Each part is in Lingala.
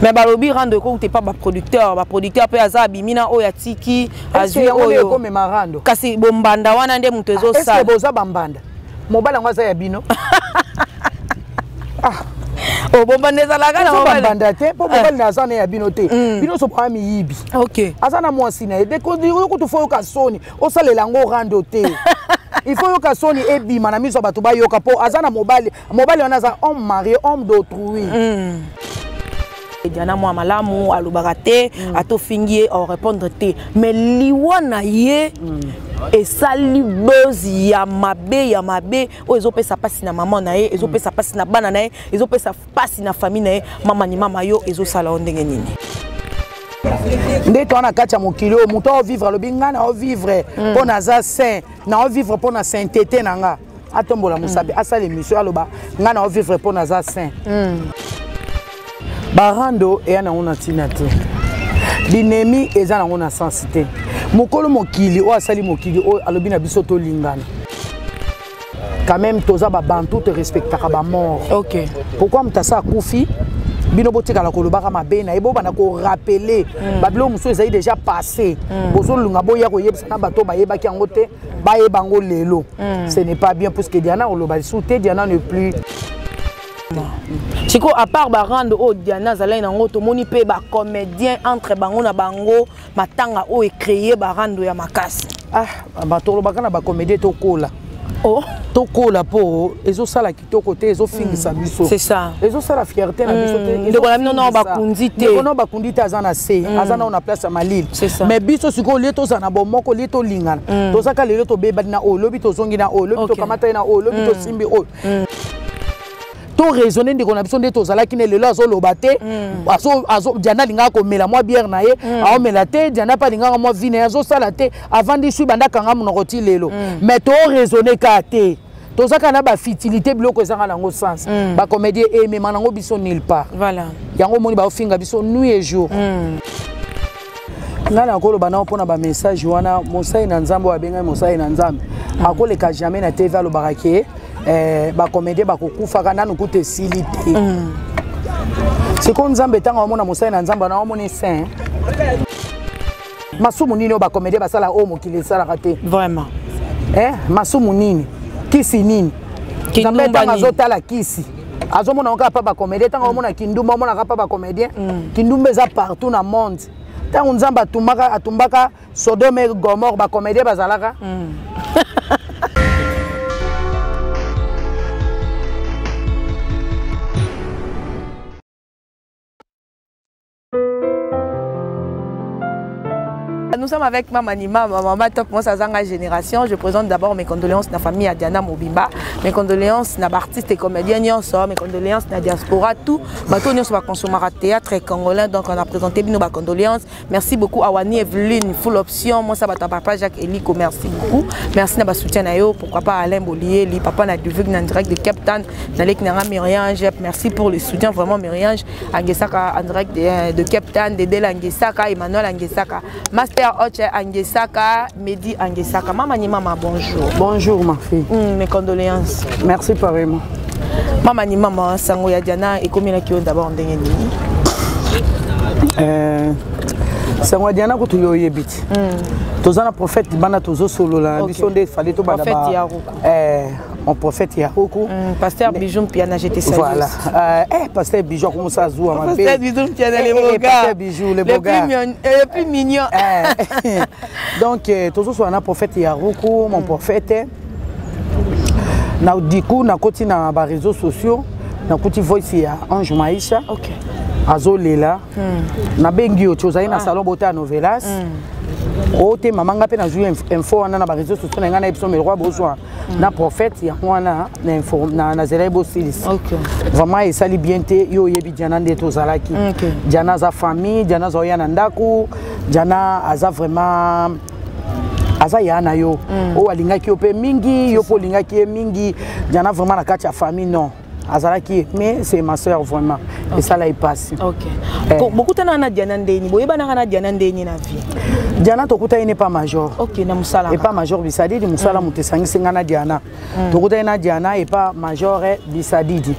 Mais balobi rando ekouta epa baproducteur, baproducteur mpe aza abimi na oyo atiki azwi oyo ekomema rando. Kasi bombanda wana nde moto ezosala. Boza bambanda, mobali yango aza ya bino. Ah. Oh, bombanda ezalaka na mobali te, mpo mobali na aza na ya bino te. Bino nyonso boya miyibi. Aza na mwasi na ye. Kutu fo yoka soni, osalela yango rando te. Il faut yoka soni, ebima na miso ya bato, bayoka, mpo aza na mobali. Mobali wana aza homme marié, homme d'autrui. Diana mwa malamu, alobaka te, atofingi ye, arépondre te. Mais liwa na ye esali buzz ya mabe, ya mabe oyo ezopesa mpasi na mama na ye, ezopesa mpasi na bana na ye, ezopesa mpasi na famille na ye. Mama ni mama, yo ezosala yo ndenge nini? Nde toa na kati ya mokili oyo, moto aovivre alobi: "Ngai naovivre mpo naza saint, naovivre mpo na sainteté na nga." Atombola mosapi, asala émission, aloba: "Ngai naovivre mpo naza saint." Barando eya nango na ntina te, binemi eza nango na sens te. Mokolo mokili oyo asali mokili oyo, alobi na biso tolingana quand même. Toza babantu, torespectaka bamort. Pourquoi moto asa akufi, bino botikala kolobaka mabe na ye, bobanda korappeler babiloko mosusu ezali déjà passé? Bozolunga boya koyebisa na bato bayebaki yango te, bayeba yango lelo. Ce n'est pas bien, puisque Diana oloba lisusu te, Diana ne plus. Sikoyo, à part barando oyo Diana azalaki nango, tomoni mpe bacomédien entre bango na bango, matanga oyo ecréer barando ya makasi. Ah, bato olobaka na bacomédien, tokola. Oh. Tokola, mpo ezosala kitoko te, ezofingisa biso. C'est ça. Ezosala fierté na biso te. Ndeko na bino nao bakundi te. Ndeko nao bakundi te, aza na se, aza nao na place ya malili. C'est ça. Mais biso sikoyo, lie tozala na bomoko, lie tolingana, tozaka lelo tobebani na oyo, lobi tozongi na oyo, lobi tokamata ye na oyo, lobi tosimbi oyo. To raisonne, ndeko na biso nde tozalaki ne lelo azoloba te. Diana alingaka komela mwa bière na ye, aomela te. Diana mpe alingaka mwa vin na ye, azosala te, avandi sui banda kanga monoko ti lelo. Mais to raisonne kaka te, toza kaka na bafutilité, biloko ezanga nango sens. Bacomédien emema nango biso nulle part. Yango omoni baofinga biso nuit et jour. Ngai nakoloba nao mpona bamessage wana, mosali na Nzambe oyo abengai mosali na Nzambe akoleka jamais na TV alobaka ke bacomédien bakokufaka. Nanu kuta esili te. Sikoyo Nzambe, ntango amona mosali na Nzambe wana, omoni saint. Masumu nini oyo bacomédien basala oyo mokili esalaka te? Vraiment. Eh, masumu nini, kisi nini? Nzambe ntango azotala kisi, azomona kaka mpa bacomédien. Ntango omona kindumba, omonaka mpa bacomédien. Kindumba eza partout na monde. Ntango Nzambe atumbaka, atumbaka Sodome et Gomorrhe, bacomédien bazalaka. Nous sommes avec Maman Nima, Maman Top, moi ça Zanga Génération. Je présente d'abord mes condoléances à la famille à Diana Mobimba, mes condoléances à l'artiste et comédien nyonso, mes condoléances à la diaspora, tout. Bato nyonso va consommer théâtre congolais, donc on a présenté nos condoléances. Merci beaucoup à Wani Evelyne, full option, moi ça va papa Jacques Eliko, merci beaucoup. Merci na ba soutien na yo, pourquoi pas Alain Bolier, li papa na Duvik na direct de Cape Town, na lek na Myriange, merci pour le soutien vraiment Myriange, Angesaka en direct de Cape Town, Dedel Angesaka, Emmanuel Angesaka, Master Oche Angesaka, Mehdi Angesaka. Maman ni maman, bonjour. Bonjour ma fille. Mes condoléances. Merci pareillement. Mama ni mama, sango ya Diana ekomelaki yo d'abord ndenge nini? Sango ya Diana kutu yo oyebi ti. Toza na prophète bana, tozosolola na biso nde fallait tobanda. Prophète Yaruku. Mon prophète Yaruku. Pasteur Bijou Mpiana, je te salue. Voilà. Pasteur Bijou akomosa azuwa mabe. Pasteur Bijou Mpiana, le beau gars. Pasteur Bijou, le beau gars. Le plus mignon. Donc tozosolola na prophète Yaruku, mon prophète. Na du coup nakoti na baréseaux sociaux, nakuti voice ya Ange Maisha. Azolela. Nabengi yo ti ozali na salon bota ya Novelas. O te mama, nga mpe nazwi info wana na baréseaux sociaux na ngai, na biso melroi bozwa na prophète yango wana nazela ye bosilisa. Vraiment esali bien te. Yo oyebi Diana nde tozalaki. Diana aza famille, Diana aza oya na ndako, Diana aza vraiment aza ya na yo oyo alingaki yo mpe mingi, yo mpe olingaki ye mingi. Diana vraiment na kati ya famille, non, azalaki, mais c'est ma soeur, vraiment esala ye pasi. Bokutana na Diana ndeni? Boyebanaka na Diana ndeni na vie? Diana tokutani ne pa major. Ok, na mosala. Epa major Bisadidi, mosala moto esangisi nga na Diana. Tokutani na Diana epa major Bisadidi.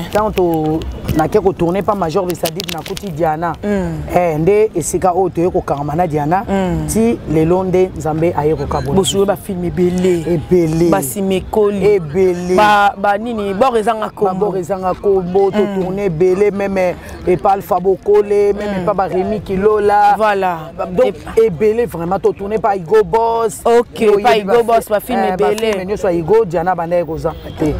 Ntango Nake kotourne pa Major Bisadid, nakuti Diana. Eh, nde esika oyo toye kokangama na Diana ti lelo, nde Nzambe aye kokabola. Bosuye bafilm ebele. Ebele. Basimekoli. Ebele. Banini, bor ezanga kombo. Babor ezanga kombo, totourne ebele, même epa Alpha Bokole, même epa Baremi Kilola. Donc ebele vraiment, totourne pa Igo Boss. Ok, pa Igo Boss, bafilm ebele. Nyonso ya Igo, Diana bandaki kozanga te.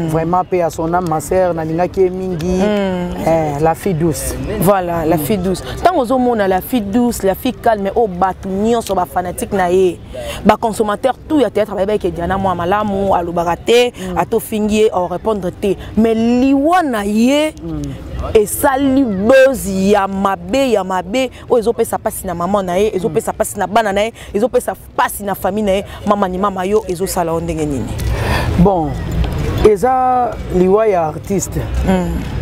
Vraiment, mpe ya son âme, ma sœur, nalingaki ye mingi. Eh, la fille douce. Voilà, la fille douce. Ntango ozomona la fille douce, la fille calme, oyo bato nyonso, bafanatique na ye, baconsommateur tout ya théâtre bayebaki Diana mwa malamu, alobaka te, atofingi ye, orépondre te. Mais liwa na ye esali buzz ya mabe ya mabe oyo ezopesa mpasi na mama na ye, ezopesa mpasi na bana na ye, ezopesa mpasi na famille na ye. Mama ni mama, yo ezosala yo ndenge nini? Bon, eza liwa ya artiste.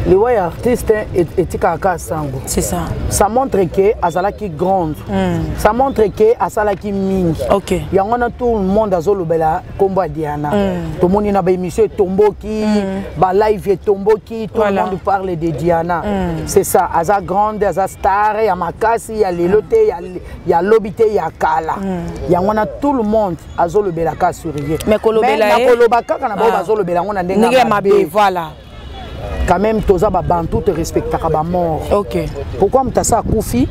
Liwa ya artiste etikaka kaka sango. C'est ça. Ça montre que azalaki grande. Ça montre que asalaki mingi. Yango wana tout le monde azolobela nkombo ya Diana. Tomoni na baémission etomboki, balive etomboki, tout le monde parle de Diana. C'est ça, aza grande, aza star ya makasi, ya lelo te, ya lobi te, ya kala. Yango wana tout le monde azolobela kaka sur ye. Mais kolobela ye nakoloba kaka na bao bazolobela yango na ndenge ya mabe, voilà. Quand même, toza babantu, te respectaka bamort. Pourquoi moto asa akufi,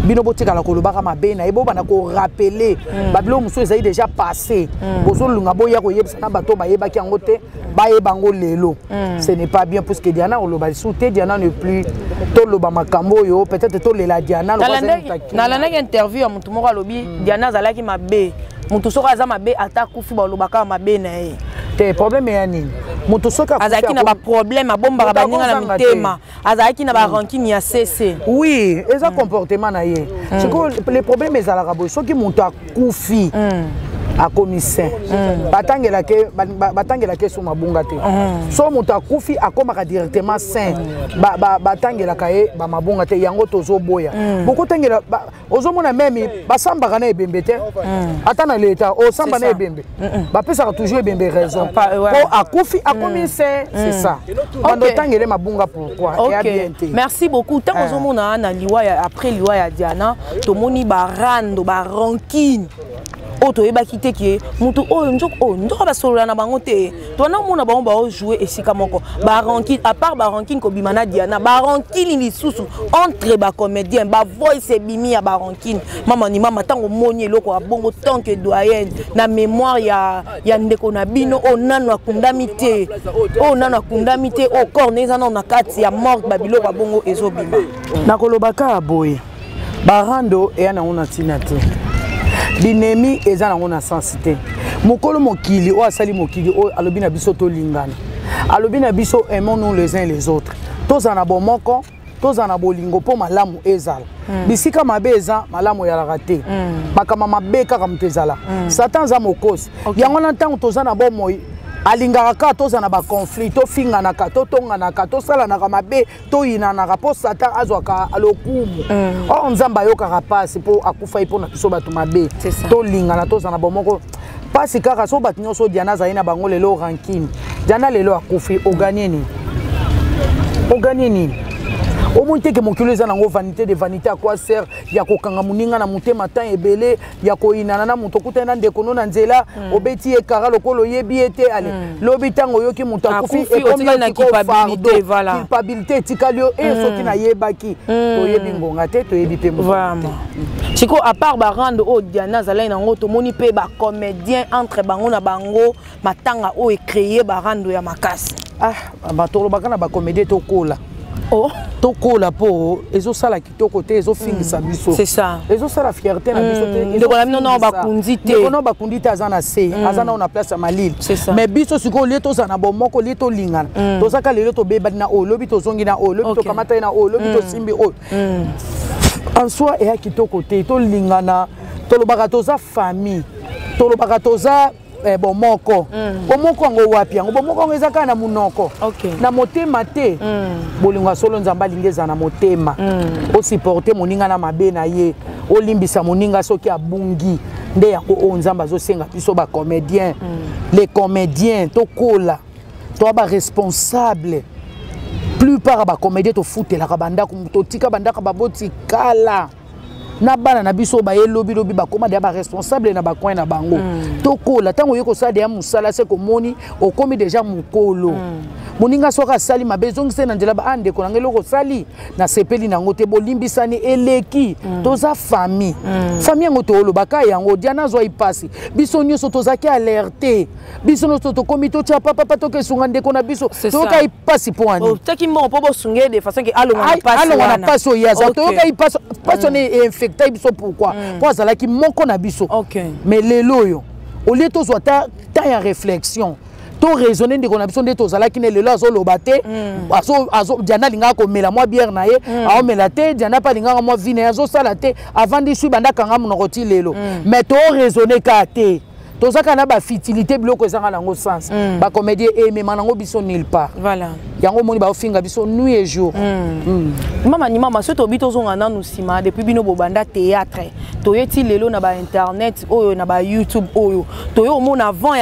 bino botikala kolobaka mabe na ye, bobanda korappeler babiloko mosusu ezali déjà passé, bozolunga boya koyebisa na bato bayebaki yango te, bayeba yango lelo? Ce n'est pas bien, puisque Diana, oloba lisusu te, Diana ne plus. Toloba makambo oyo, peut-être tolela Diana. Nalandaki interview ya motu moko, alobi Diana azalaki mabe. Motu soki aza mabe, ata akufi, balobaka mabe na ye. Te, problème eya nini? Moto soki azalaki na baproblème, abombaka baninga na mitema, azalaki na barancune ya cc. Oui, eza comportement na ye. Sikoyo le problème ezalaka boye: soki moto akufi, akomi saint, batangelaka eso mabunga te. So moto akufi, akomaka directement saint, batangelaka ye bamabunga te. Yango tozoboya bokotangela. Ozomona même basambaka na ebembe te. Ata na leta osamba na ebembe, bapesaka toujours ebembe raison po akufi, akomi saint. C'est ça, bando otangele mabunga, pourquoi? Eya bien te. Merci beaucoup. Ntango ozomona na liwa ya, après liwa ya Diana, tomoni barando, barancune oyo toyebaki te ke motu oyo nzoka oyo nzoka basolola na bango te. Twana omona bango baojoue esika moko, barancune, à part barancune kobima na Diana, barancune lisusu entre bacomédien, bavoice ebimi ya barancune. Mama ni mama, ntango omoni eloko ya bongo, tant que doyenne, na mémoire ya ndeko na bino oyo nano akundami te, oyo nano akundami te, oyo corps eza nano na kati ya morgue, babiloko ya bongo ezobima? Nakoloba kaka boye: barando eya nango na ntina te, binemi eza nango na sens te. Mokolo mokili oyo asali mokili oyo, alobi na biso tolingana, alobi na biso aimons nous les uns les autres, tozala na bomoko, tozala na bolingo, mpo malamu ezala. Bisika mabe eza, malamu eyalaka te. Makambo mabe kaka moto ezala. Satan aza mokosi. Yango na ntango toza na bomoi, alingaka kaka tozala na baconflit, tofinganaka, totonganaka, tosalanaka mabe, toyinanaka, mpo Satan azwaka lokumu. Or Nzambe ayokaka mpasi mpo akufai mpo na biso bato mabe. Tolingana, tozala na bomoko. Mpasi kaka so bato nyonso Diana azali na bango lelo rancune. Diana lelo akufi, oganye nini? Oganye nini? Omoni teke mokili eza nango vanité de vanité. À quoi sert ya kokanga moninga na motema temps ebele, ya koyinana na moto? Okutani na ndeko no na nzela, obeti ye kara lokola oyebi ye te. Ale lobi ntango oyoki moto akufi, culpabilité etikali yo. E soki nayebaki. Toyebi ngonga te, toyebi mpe. Moto sikoyo, à part barando oyo Diana azalaki nango, tomoni mpe bacomédien entre bango na bango, matanga oyo ecréer barando ya makasi. Ah, batolobaka na bacomédien, tokola. Oh. Tokola mpo ezosala kitoko te, ezofingisa biso. C'est ça. Ezosala fierté na biso te. Ndeko na bino nao bakundi te. Ndeko nao bakundi te, aza na se, aza nao na place ya malili. Mais biso sikoyo, lie tozala na bomoko, lie tolingana, tozaka lelo tobebani na oyo, lobi tozongi na oyo, lobi tokamata ye na oyo, lobi tosimbi oyo. En soi eya kitoko te. Tolingana, tolobaka toza famille, tolobaka toza bomoko. Bomoko yango wapi? Yango bomoko yango eza kaka na monoko, na motema te. Bolingo ya solo Nzambe alingi eza na motema. Osupporte moninga na mabe na ye, olimbisa moninga soki abungi. Nde yango oyo Nzambe azosenga biso bacomédien. Les comédiens, tokola, toa baresponsable. Plupart ya bacomédien tofutelaka bandako, totika bandako baboti kala na bana na biso baye lobilobi, bakóma deya baresponsable na bacoin na bango. Tokola, ntango oye kosala deya mosala, se komoni okomi deja mokolo. Moninga soki asali mabe, ezongisa na nzela. Ba ndeko na ngai, eloko osali nasepeli nango te, bolimbisani, eleki. Toza famille. Famille yango toolobaka yango. Diana azwai mpasi, biso nyonso tozalaki alerte, biso nyonso tokomi totya papapa, tokesunga ndeko na biso. Toyokai mpasi mpo wani. Otiaki mbongo mpo bosunga de façon ke alongwa na mpasi. Alongwa na mpasi oyo aza. Toyokai mpasi, mpasi wana einfectai biso. Pourquoi? Mpo azalaki moko na biso. Mais lelo oyo, au lieu tozwa ata temps ya réflexion, to raisonne, ndeko na biso nde tozalaki ne, lelo azoloba te. Diana alingaka komela mwa bière na ye, aomela te. Diana mpe alingaka mwa vin na ye, azosala te, avandi sui banda kanga monoko ti lelo. Mais to raisonne kaka te, toza kaka na bafutilité, biloko ezanga nango sens. Bacomédien emema nango biso nulle part. Yango omoni baofinga biso nuit et jour. Mama ni mama, soki tobi tozonga nanu nsima, depuis bino bobanda théâtre, toyeti lelo na bainternet oyo, na bayoutube oyo, toye omona avant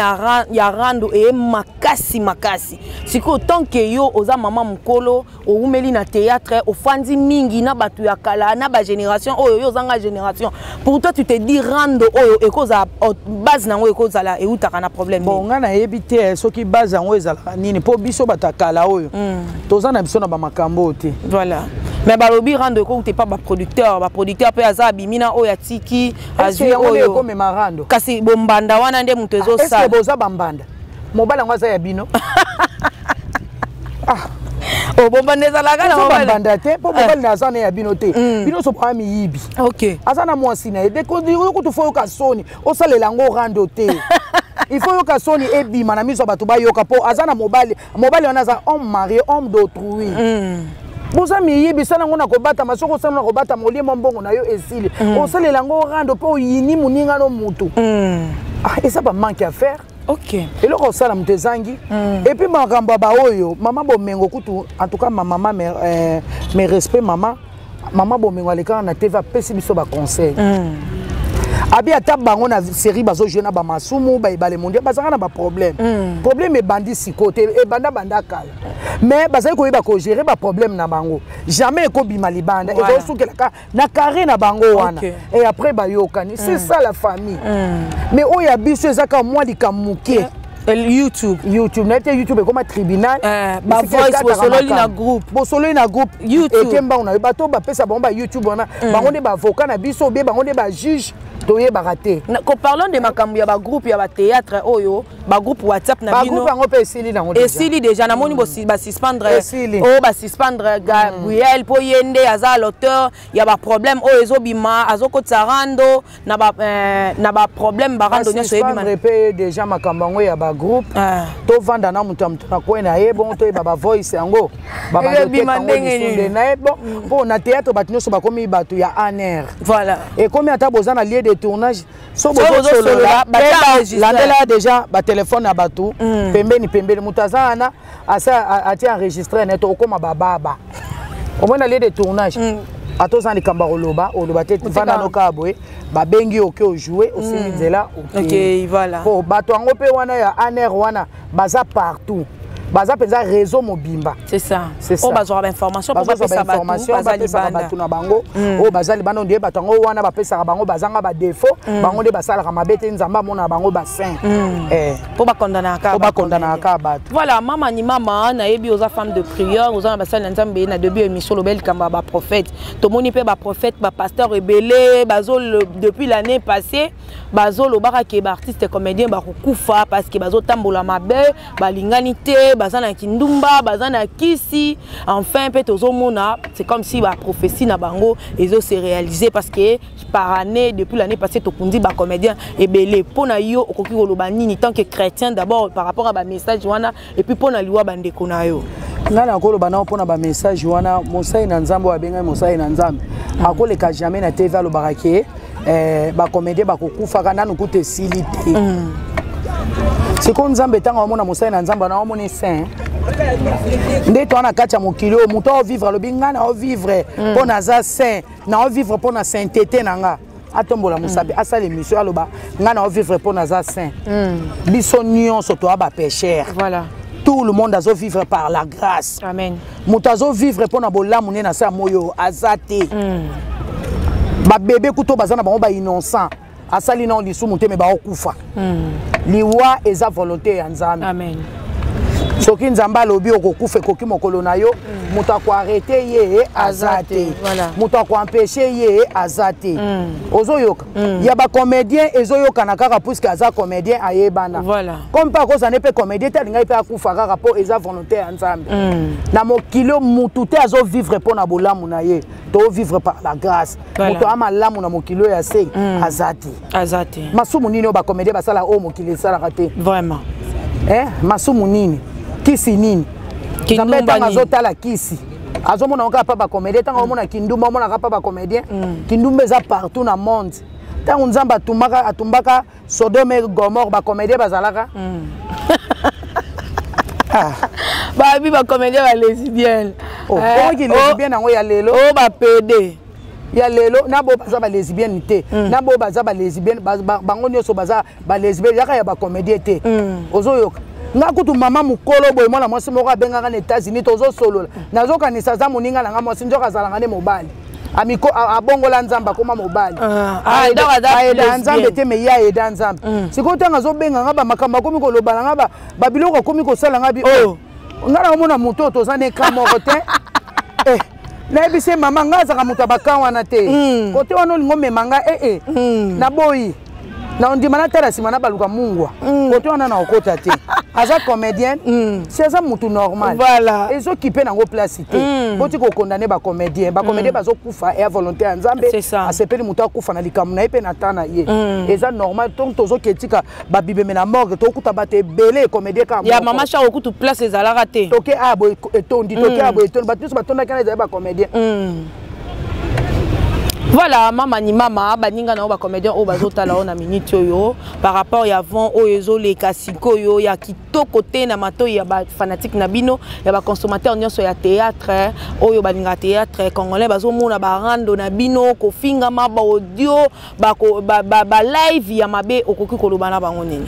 ya rando eye makasi makasi. Sikoyo, tant que yo oza mama mokolo, owumeli na théâtre, ofandi mingi na bato ya kala, na bagénération oyo yo ozanga génération, pour toi tu te dis rando oyo ekozala base nango ekozala eutaka na problème? Bon, ngai nayebi te soki base yango ezalaka nini, mpo biso bato ya kala oyo toza na biso na bamakambo oyo te. Voilà, mais balobi rando ekouta epa baproducteur. Baproducteur mpe aza abimi na oyo atiki, azwi oyo ekomema rando. Kasi bombanda wana nde moto ezosala. Boza bambanda, mobali yango aza ya bino? Ah. Bombanda ezalaka na bambanda te, mpo mobali na aza na ya bino te. Bino nyonso boya miyibi. Aza na mwasi na ye. Kutu faut yoka soni, osalela yango rando te. Il faut yoka soni, ebima na miso ya bato, bayoka, mpo aza na mobali. Mobali wana aza homme marié, homme d'autrui. Boza miyibi. Sala yango na kobatama. Soki osala na kobatama, olie mwa mbongo na yo, esili. Osalela yango rando mpo oyini moninga no mutu. Eza bamanque à faire. Eloko osala, moto ezangi. Et puis makambo ya baoyo mama Bomengo kutu, en tout cas ma mama, mes respect, mama Bomengo alekaka na TV, apesi biso baconseil. Abi ata bango na série bazojouer na bamasumu, baebale mondial, bazalaka na baproblème. Problème ebandi sikoyo te, ebanda banda kala, mais bazali koyeba kogérer baproblème na bango. Jamais ekobima libanda, ezosukelaka na carré na bango wana et après bayokani. C'est ça la famille. Mais oyo ya biso eza kaka mwa likambo moke. YouTube. YouTube, nayebi te, YouTube ekoma tribunal. Bavoice, bosololi na groupe. Bosololi na groupe, eke mbango na yo. Bato bapesa bango ba YouTube wana, bango nde baavocat na biso, obie bango nde bajuge, toyebaka te. Parlons de makambo ya bagroupe ya bathéâtre oyo, bagroupe WhatsApp na bino. Bagroupe yango mpe esili nango. Esili déjà, namoni basuspendre oyo, basuspendre Gabriel mpo ye nde aza l'auteur ya baproblème oyo ezobima, azokotisa rando na baproblème, barando nyonso eyebima. Mpe déjà makambo yango ya bagroupe, tovanda na moto ya moto na kwe na ye, bongo toyeba bavoice yango. Ebima ndenge nini? Na ye. Bon, mpo na théâtre bato nyonso bakomi bato ya ANR. Ekomi ata boza na lieu de tournage, so bozosolola, landela déjà batelefone ya bato pembeni pembeni. Moto aza wana, asa atie enregistré net, okóma bababa. Omoi na lieu de tournage, ata oza na likambo ya koloba, oloba te, vanda no kaka boye. Babengi, oke ojoue, osimbi nzela. Po bato yango mpe wana ya ANR wana baza partout, baza mpenza réseau mobimba. C'est ça. Oyo bazwaka bainformation mpo bapesa bapesaka bato na bango oyo baza libanda. Ondie bato yango wana bapesaka bango, bazanga badéfaut, bango nde basalaka mabe te, Nzambe amona bango basaint. Mpo bakondanaka. Mpo bakondanaka kaka bato. Voilà, mama ni mama, nayebi oza femme de prière, oza na basali na Nzambe. Na début émission oloba likambo ya baprophète. Tomoni mpe baprophète, bapasteur ebele bazo, depuis l'année passée, bazolobaka ke baartiste comédien bakokufa parce que bazotambola mabe, balingani te, baza na kindumba, baza na kisi. Enfin mpe tozomona, c'est comme si baprophétie na bango ezose réaliser, parce que par année, depuis l'année passée, tokundi bacomédien ebele. Mpo na yo, okoki koloba nini tant que chrétien d'abord par rapport à bamessage wana, et puis mpo na liwa bandeko na yo? Ngai nakoloba nao mpona bamessage wana, mosali na Nzambe oyo abengai mosali na Nzambe akoleka jamais na TV alobaka ke bacomédien bakokufaka. Nanu kuta esili te. Sikoyo Nzambe, ntango amona mosali na Nzambe wana, omoni saint nde toa na kati ya mokili oyo. Moto aovivre, alobi ngai naovivre mpo naza saint, naovivre mpo na sainteté na nga. Atombola mosapi, asala émission, aloba ngai naovivre mpo naza saint. Biso nyonso toa bapêcheur. Tout le monde azovivre par la grâce. Amen. Moto azovivre mpo na bolamu nde na se ya moi oyo aza te. Babebe kuto baza na bango bainnocent, asali nao lisumu te, me baokufa. Liwa eza volonté ya Nzambe. Amen. Soki Nzambe alobi okokufa, ekoki mokolo na yo, moto akoarrêter ye aza te, moto akoempêcher ye aza te. Ozoyoka ya bacomédien, ezoyokana kaka puisque aza comédien, ayebana. Comme mpe akozala ne mpe comédien te, alingai mpe akufa kaka mpo eza volonté ya Nzambe. Na mokili oyo, mutu te azovivre mpo na bolamu na ye, tovivre par la grâce. Moto amalamu na mokili oyo ya se aza te. Aza te. Masumu nini oyo bacomédien basala oyo mokili esalaka te? Vraiment. Eh, masumu nini, kisi nini? Nzambe ntango azotala kisi, azomona kaka mpa bacomédien. Ntango omona kindumba, omonaka mpa bacomédien. Kindumba eza partout na monde. Ntango Nzambe atumbaka, atumbaka Sodome et Gomorrhe, bacomédien bazalaka? Ah. Babi bacomédien balesbienne. Oki lesbienne yango ya lelo. O bapd. Ya lelo na bo baza balesbienne te, na bo baza balesbienne, bango nyonso baza balesbienne, yaka ya bacomédien te. Ozoyoka nga kutu mama mokolo boye, mwana mwasi moko abengaka na États-Unis, tozosolola, nazokanisa aza moninga na nga mwasi, nzoka azalaka nde mobali. Amiko abongola Nzambe, akoma mobali. Aeda Nzambe te, me ye aeda Nzambe. Sikoyo ntango azobenga nga, bamakambo akomi koloba na nga, babiloko akomi kosala nga, bi oyo nga naomona moto oyo toza na écran moko te. Nayebisi ye: "Mama, nga azalaka moto ya baka wana te. Kote wana olingo omema nga, ee, naboyi na ondima natala nsima na baluka mungwa. Kote wana na okota te." Aza comédienne, si aza mutu normal, ezokipe nango place te. Boti kokondane bacomédien. Bacomédien bazokufa, eya volonté ya Nzambe. Asepeli moto akufa na likambo na ye mpe na ta na ye, eza normal. Donc tozoketika babibeme na morgue, tokuta bato ebele, comédien kaka. Ya mama Charo kutu place ezalaka te. Toke aya boye etondi, toke aya boye etondi, bato nyonso batondaki wana ezali bacomédien. Voilà, mama ni mama, baninga na yo bacomédien oyo bazotala oyo na minute oyo, par rapport ya vent oyo ezoleka sikoyo ya kitoko te na matoi ya bafanatique na bino, ya baconsommateur nyonso ya théâtre oyo balingaka théâtre congolais, bazomona barando na bino kofingama, baaudio, balive ya mabe, okoki koloba na bango nini?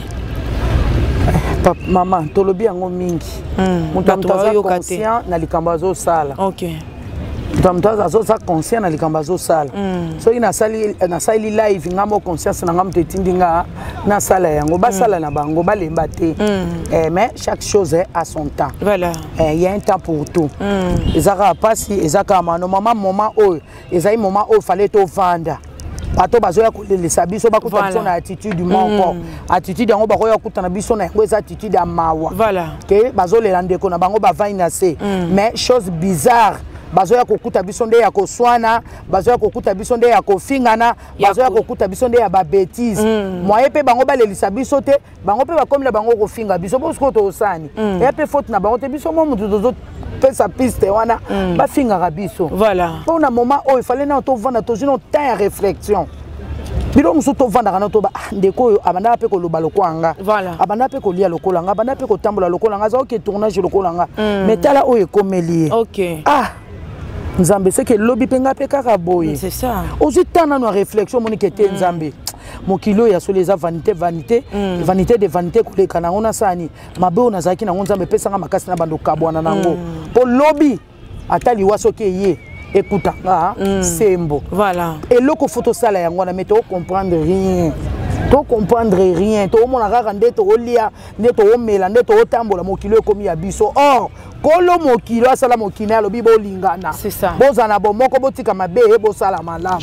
Mama, tolobi yango mingi. Moto aza conscient na likambo azosala. Moto moto azoza conscient na likambo azosala. Soki nasali live, nga mo conscience na nga moto etindi nga nasala yango, basala na bango, balemba te. Mais chaque chose a son temps. Il y a un temps pour tout. Eza kaka mpasi, eza kaka mano mama. Moment oyo ezali moment oyo fallait tovanda. Bato bazoya kolelisa biso, bakuta biso na attitude moko. Attitude yango bakoya kokutana biso na yango eza attitude ya mawa, ke bazolela ndeko na bango, bavandi na se. Mais chose bizarre, bazoya kokuta biso nde ya koswana, bazoya kokuta biso nde ya kofingana, bazoya kokuta biso nde ya babêtises. Moye mpe bango balelisa biso te, bango mpe bakomi na bango kofinga biso. Bo sikoyo tosani, eya mpe faute na bango te. Biso mo motu tozopesa piste wana, bafingaka biso. Mpo na moment oyo efale nano tovanda, tozwi no temps ya réflexion. Biloko mosusu tovandaka na toba: "Ah, ndeko oyo abandaka mpe koloba lokola nga, abandaka mpe kolia lokola nga, abandaka mpe kotambola lokola nga, azalaki tournage lokola nga, mais tala oyo ekomeli ye. Ah Nzambe, seke elobi mpe nga mpe kaka boye." Ozwi temps nano ya réflexion, omoni ke te, Nzambe, mokili oyo ya solo eza vanité, vanité, vanité de vanité. Koleka nango nasala nini? Mabe oyo nazalaki nango, Nzambe epesanga makasi na bando kabwana nango, mpo lobi ata liwa soki eye ekutanga sembo. Eloko fo tosala yango wana, mais tocomprendre rien, tocomprendre rien. Toomona kaka nde toolia, nde toomela, nde tootambola, mokili oyo ekomi ya biso. Or kolo mokili asala mokili, alobi bolingana, bozala na bomoko, botika mabe, bosala malamu.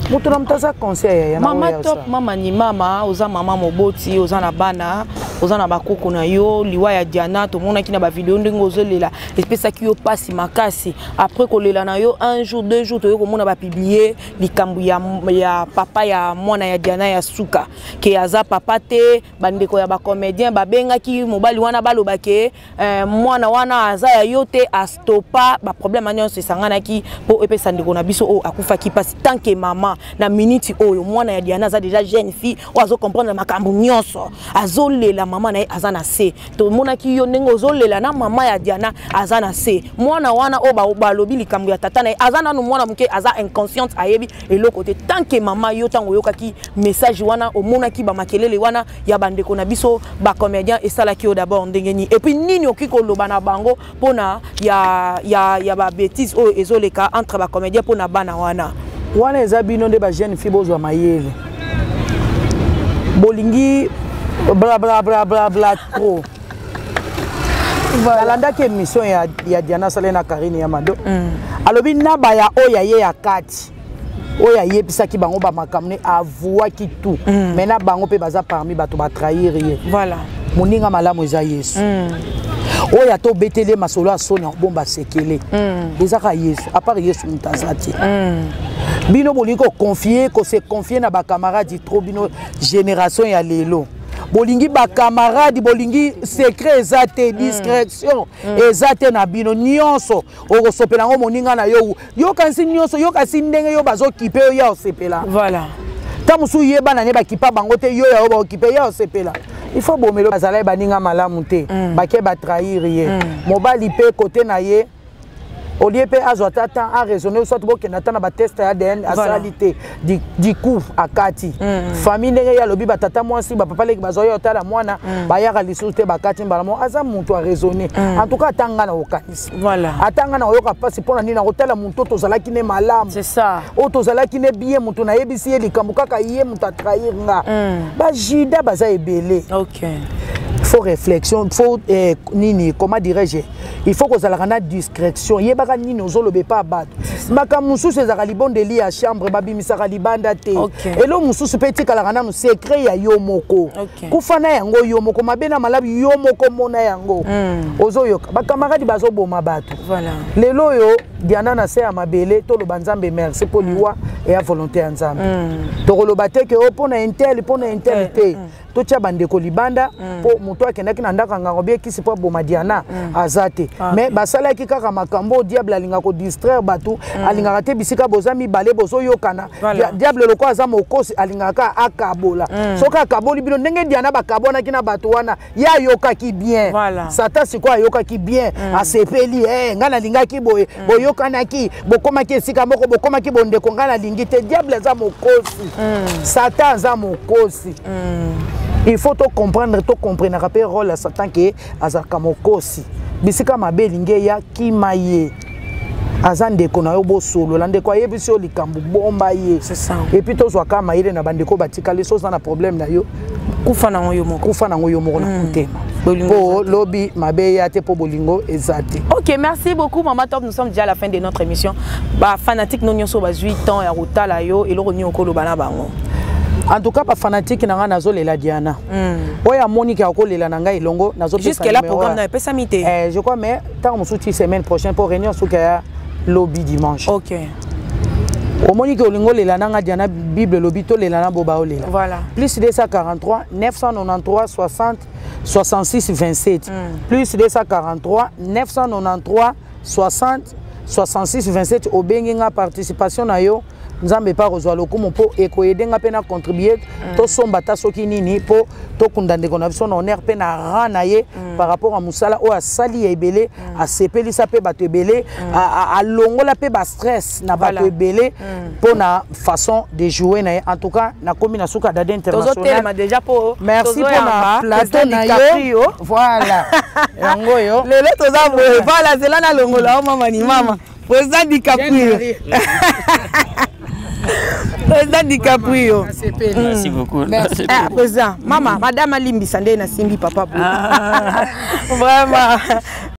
Moto na moto aza conseil ya mama Top. Mama ni mama, oza mama moboti, oza na bana, oza na bakoko na yo. Liwa ya Diana, tomonaki na bavideo ndenge ozolela, epesaki yo mpasi makasi. Après kolela na yo un jour, 2 jours, toyei komona bapublier likambo ya papa ya mwana ya Diana ya suka, ke aza papa te. Bandeko ya bacomédien babengaki mobali wana, baloba ke mwana wana aza ya yo te, astopa baproblème nyonso esanganaki mpo epesa ndeko na biso oyo akufaki mpasi. Tant que mama Mama, na minute oyo mwana ya Diana aza déjà jeune fille oyo azocomprendre makambo nyonso, azolela mama na ye aza na se. Tomonaki yo ndenge ozolela na mama ya Diana aza na se. Mwana wana oyo balobi likambo ya tata na ye, aza nanu mwana moke, aza inconsciente, ayebi eloko te. Tant que mama, yo ntango oyokaki message wana, omonaki bamakelele wana ya bandeko na biso bacomédien, esalaki yo d'abord ndenge nini? Et puis nini okoki koloba na bango mpona ya babêtise oyo ezoleka entre bacomédien mpona bana wana? Wana eza bino nde bajeune fille, bozwa mayele. Bolingi bla bla bla bla bla trop. Nalandaki émission ya Diana asali na Karine ya Mado. Alobi na baya oyo aye ya kati, oyo ayebisaki bango bamakambo ne, avouaki tout. Mais na bango mpe baza parmi bato batrahir ye. Moninga malamu eza Yesu. Oyo ata obeteli ye masolo ya soni, akobomba sekele. Eza kaka Yesu, à part Yesu moto aza te. Bino bolingi koconfier, kose confier na bacamarade trop. Bino génération ya lelo, bolingi bacamarade, bolingi secret eza te, discrétion eza te na bino. Nyonso okosopela yango moninga na yo, yokanisi nyonso, yokanisi ndenge yo bazokipe yo, ya osepela. Ta mosusu yeba na ne bakipa bango te, yo yayo baokipe, ya osepela. Il faut bomelo bazala ye baninga malamu te. Bake batrahir ye. Mobali mpe kote na ye, olie mpe azwa ata temps araisonner, soit bokende ata na batest ya ADN, asali te. Du coup akati famille ndenge ye alobi, batata mwasi, bapapa leki bazwa ye otala mwana, bayaka lisusu te, bakati mbala moko. Aza moto araisonner. En tout cas, ata nga na kokanisa, ata nga na koyoka mpasi. Mpo na nini nakotala moto tozalaki ne malamu, oyo tozalaki ne bien, moto nayebisi ye likambo, kaka ye moto atrahir nga? Bajuda baza ebele. Faut réflexion, faut nini, comment dirais-je, il faut kozalaka na discrétion. Yebaka nini ozoloba epa bato. Makambo mosusu ezalaka libondeli ya chambre, babimisaka libanda te. Elo mosusu mpe etikalaka nanu secret ya yo moko. Kufa na yango yo moko, mabe na malamu yo moko mona yango. Ozoyoka bakamaradi bazoboma bato. Lelo oyo Diana na se ya mabele, toloba Nzambe merci mpo liwa eya volonté ya Nzambe. Tokoloba te ke o mpo na un tel, mpo na un tel te. Totia bandeko libanda, mpo moto akendaki na ndako ya ngango biekisi mpo aboma Diana aza te. Mais basalaki kaka makambo oyo diable alingaka kodistraire bato. Alingaka te bisika boza mibale bozoyokana. Diable lokola aza mokosi, alingaka kaka akabola. Soki akaboli bino ndenge Diana bakabwanaki na bato wana, ye ayokaki bien. Satan sikoyo ayokaki bien, asepeli: hey, ngai nalingaki boye, boyokanaki, bokomaki esika moko, bokomaki bondeko, ngai nalingi te. Diable aza mokosi, Satan aza mokosi. Il faut tocomprendre, tocomprenaka mpe rôle ya Satan ke azalaka mokosi. Bisika mabe elingi eya, kima ye. Aza ndeko na yo, bosolola. Ndeko ayebisi yo likambo, bomba ye. Et puis tozwaka mayele na bandeko batikali. So oza na problème na yo, kufa nango yo moko. Kufa nango yo moko na motema, mpo lobi mabe eya te, mpo bolingo eza te. Ok, merci beaucoup Mama Top. Nous sommes déjà à la fin de notre émission. Bafanatique no nyonso bazwi temps ya kotala yo, eloko nini okoloba na bango? En tout cas, bafanatike na ngai, nazolela Diana. Oyo amoniki akolela na ngai elongo. Jusque là programme na epesami te. Je crois, mais ntango mosusu ti semaine prochaine, mpo réunion soki aya lobi dimanche. Omoni ke olingi olela na nga Diana, Bible elobi tolela na bo baolela. Plus 243 993 60 66 27. Plus 243 993 60 66 27. Obengi nga, participation na yo, Nzambe epa kozwa lokumu, mpo ekoyede nga mpe na contribue. Tosomba ata soki nini mpo tokunda ndeko na biso na honneur mpe na rang na ye, par rapport a mosala oyo asali ya ebele. Asepelisa mpe bato ebele, alongola mpe bastress na bato ebele mpo na façon de jouer na ye. En tout cas, nakomi na suka. Dada International, déjà po merci mpona plateau na yo. Voilà, yango oyo. Lelo toza boye. Voilà, zela nalongola o mama ni mama président DiCaprio, président DiCaprio. Merci beaucoup. Merci. Ah, président, mama, madame alimbisa nde nasimbi papa boye. Vraiment.